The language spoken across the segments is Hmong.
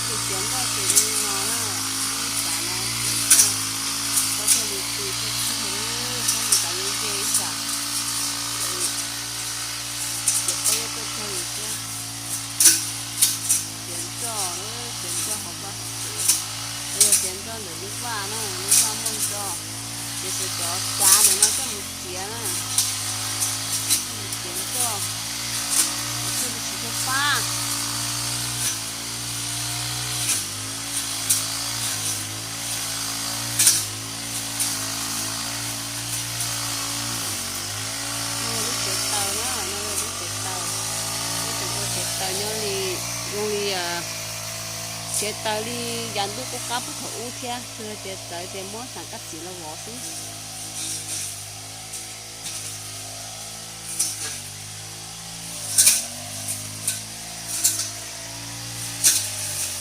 Ces tiav nroj ces li no na, ib xav no tiav nroj, koj thiaj li pw thiaj txog, koj mus kav ze ze ib xav, ces peb yuav tuaj txog yus thiab. Tiav nroj, tiav nroj hauv plab, yog tiav nroj ntawm lub vaj na, lub vaj muaj nroj, ces tus cov cav ntawm no coj mus tiav na, coj mus tiav nroj, thiaj li tsis tuaj pab. No yog lub tsev taws na, no yog lub tsev taws. Peb tseem ua tsev taws nyob li, zoo li tsev taws li yav ntuj qub qab puag thaum ub thiab, tsuas yog tias txawv tias muab xeem kab txiv los vov xwb.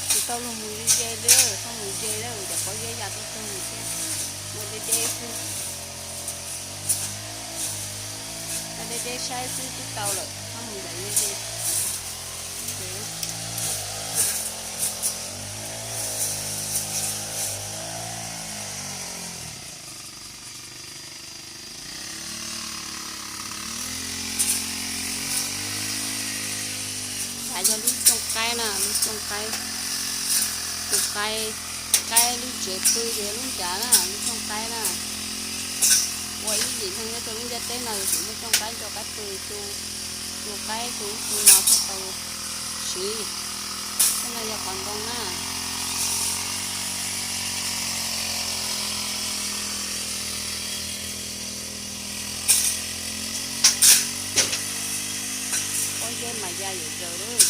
Tsis tau luag mus ze ze li, txhob mus ze li, cov pob zeb ya tuaj txog mus thiab. Muaj deb deb xwb, muaj deb deb saib xwb twb tau lawm, txhob mus ze ze. Nrad yog lub cooj qaib na, lub cooj qaib, tus qaib, qaib lub tsev pw ces yog lub nrad na, lub cooj qaib na. Ua ib yim neeg nyob rau lub ntiaj teb no yuav tsum muaj cooj qaib ncau qaib pw tu, tu qaib tu ub tu no thiaj tau siv. Tej no yog qhov ntoo na. Pob zeb mas ya yam zaws lawm.